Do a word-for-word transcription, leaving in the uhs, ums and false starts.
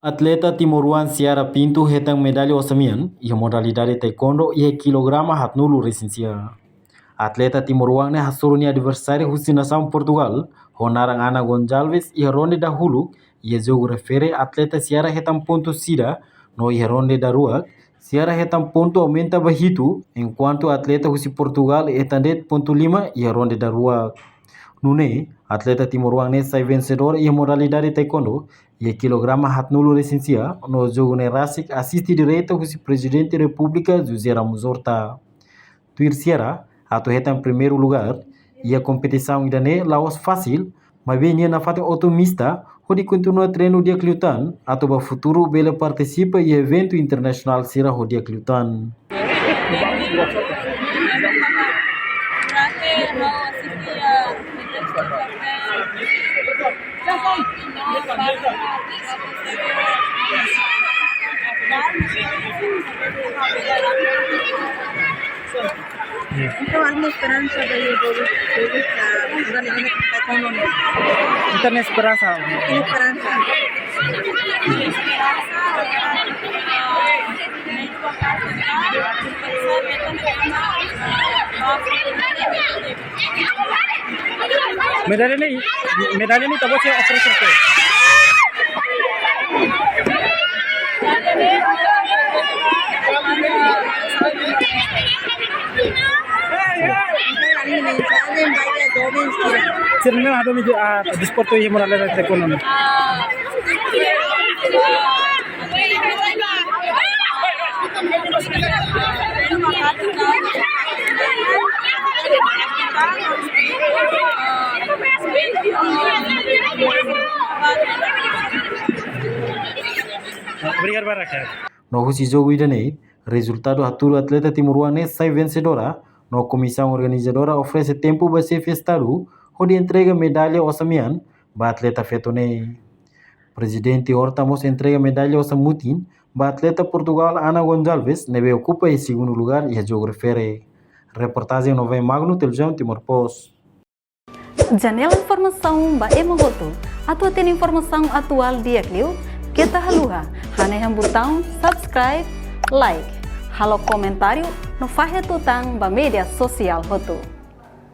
Atleta timoroan Ciara Pinto hetan medalla osan-mean iha modalidade taekwondo iha kilograma haatnulu resin sia. Atleta timoroan ne'e hasoru nia adversáriu husi nasaun Portugal, ho naran Ana Gonçalves, iha ronde dahuluk. Iha jogu refere, atleta Ciara hetan pontu ida, no iha ronde daruak, Ciara hetan pontu aumenta ba hitu, enkuantu atleta husi Portugal hetan de'it pontu lima iha ronde daruak. Nune'e, atleta timoroan ne'e sai vensedór iha modalidade taekwondo, iha kilograma haatnulu resin sia, no jogu ne'e rasik asiste direta husi Prezidente Repúblika José Ramos Horta. Tuir Ciara, atu hetan primeiru lugar iha kompetisaun ida-ne'e la'ós fasil, maibé nia nafatin otimista, hodi kontinua treinu di'ak liután, atu ba futuru bele partisipa iha eventu internasionál sira ho di'ak liután. Entaun, ha'u-nia esperansa ba jogu, jogu, ah, agora ne'e taekwondo ne'e. Ita-nia esperansa. Ita-nia esperansa. Medalla ne'e, medalla ne'e ita-boot sei oferese ke? Sira-ne'e hadomi, ah, desportu iha modalidade taekwondo ne'e. Obrigadu barak. No husi jogu ida-ne'e, rezultadu hatudu atleta timoroan ne'e sai vensedora, no komisaun organizadora oferese tempu ba xefe Estadu, hodi entrega medalla osan-mean ba atleta feto ne'e. Prezidente Horta mós entrega medalla osan-mutin ba atleta Portugal Ana Gonçalves, ne'ebé okupa iha segundu lugar iha jogu refere. Reportajen Novae Magno, Televizaun Timor Post. Janela informasaun ba ema hotu. Atu hatene informasaun atuál di'ak liu, keta haluha hanehan butaun subscribe, like, halo komentáriu, no fahe tutan ba média sosiál hotu.